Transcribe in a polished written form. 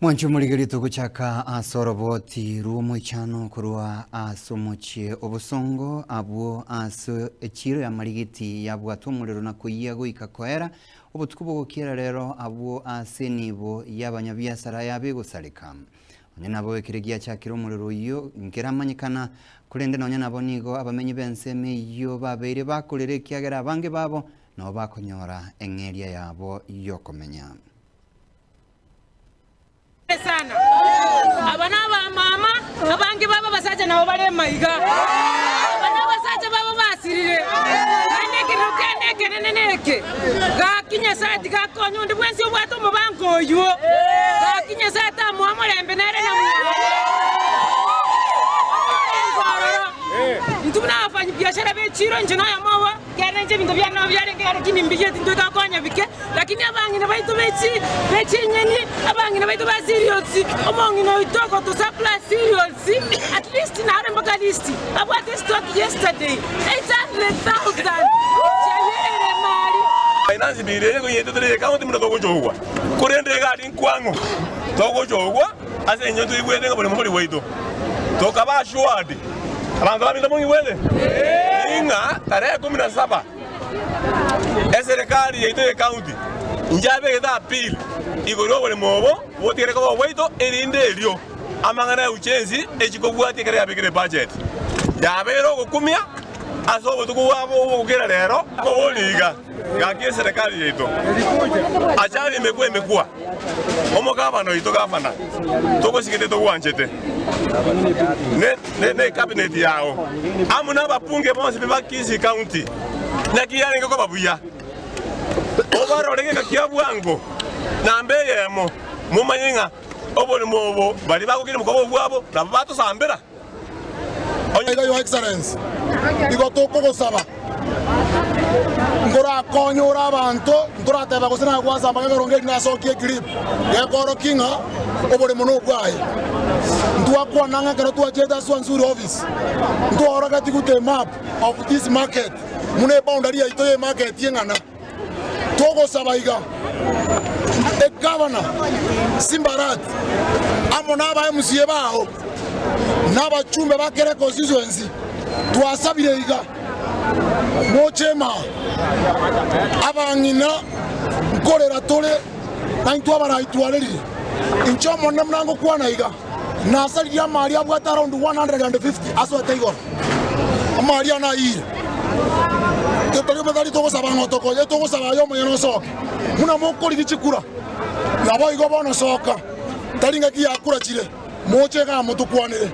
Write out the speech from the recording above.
Mwanche omorigereria togochaka ase oroboti rw'omoichano korwa ase omochie obosongo abwo ase echiro ya marigiti yabwatwa omorero na koyia goika koera obotuko bogokiera rero abwo ase enibo y'abanyabiasara yabe egosareka. Onye nabo ekere giachakire omorero oyio nkeramanyekana, korende nonya nabo nigo abamenyi b'ensemo eyio babeire bakorera ekiagera abange babo nabo bakonyora eng'eria yabo y'okomenya. Sana. Aba nabamama, abange babo abasacha nabo bare maiga. Aba nabasacha babo basirire. Naende ekerero kende ekenene neke, Gaki Nyasae tiga akonye onde bwensi obwate omobango oyio. Gaki Nyasae tamoa omorembe nere na mwaye. Omorembe ororo. Intwe buna abafanyibiashara b'echiro, inche noyomo obo, ekiagera inche ebinto biane nabo biarenge lakini mbigeti intwe tokonya bike. Lakini abang'ina baito be chinyeni, abang'ina baito ba cereals, omong'ina oito ogotosupply cereals, at least nare mpaka list, abwate stock yesterday 800,000 chiayerere mari. Finance bill eye goyete tore ye county buna togochogwa, korende egari nkwang'o togochogwa ase eng'encho toigwete ng'a boremo bori bwaito. Tokaba assured, abanto baminto mong'igwete? Ng'a tarehe kumi na saba. Eserekari yaito y'ecounty inche abegete appeal igoro y'oboremo obo botigare koba obwaito erinde erio amang'ana ya ujenzi echi kobwatia ekero yabekire ebudget yabeire ogokumia ase obotuko bwabo obogokera rero koboria iga gaki eserekari yaito achari emekwa emekwa omogabana oito gavana togosigete togwanchete ne ne ecabinet yao amo nababunge bonsi ba Kisii County, naki yarenge koba buya obarore geka kia bwango namba eyemo, momanye ng'a oborimo obo baria bagokina mokoba obwabo nabo batosambera. Onye iga Your Excellency, igo tokogosaba nkorakonye ore abanto, ntorateba gose naye gwasamba ekerongo eri nasokie eclip gekorokia ng'a oboremo nobwaye. Ntwakwana ng'a ekero twachete ase Swansuri office, ntwaorogetie gute emap of this market buna eboundary yaito ye emarket eng'ana. Togosaba iga, Egavana Simba Arati amo na aba MCA bao na abachumbe ba kera econstituency twasabire iga, moche imaa abang'ina nkorera tore na intwe abarai twarerire. Inche Omonene buna ngokwana iga, nasaririe amari abwate around 150 asoete igoro. Amari ane ayire. Tari tari togosaba ng'a otokonye, togosaba aye omonyene osoke. Buna mokorigia chikura, naboigo bono soka, tari ngaki ya kura chire, moche igaa motokwanere.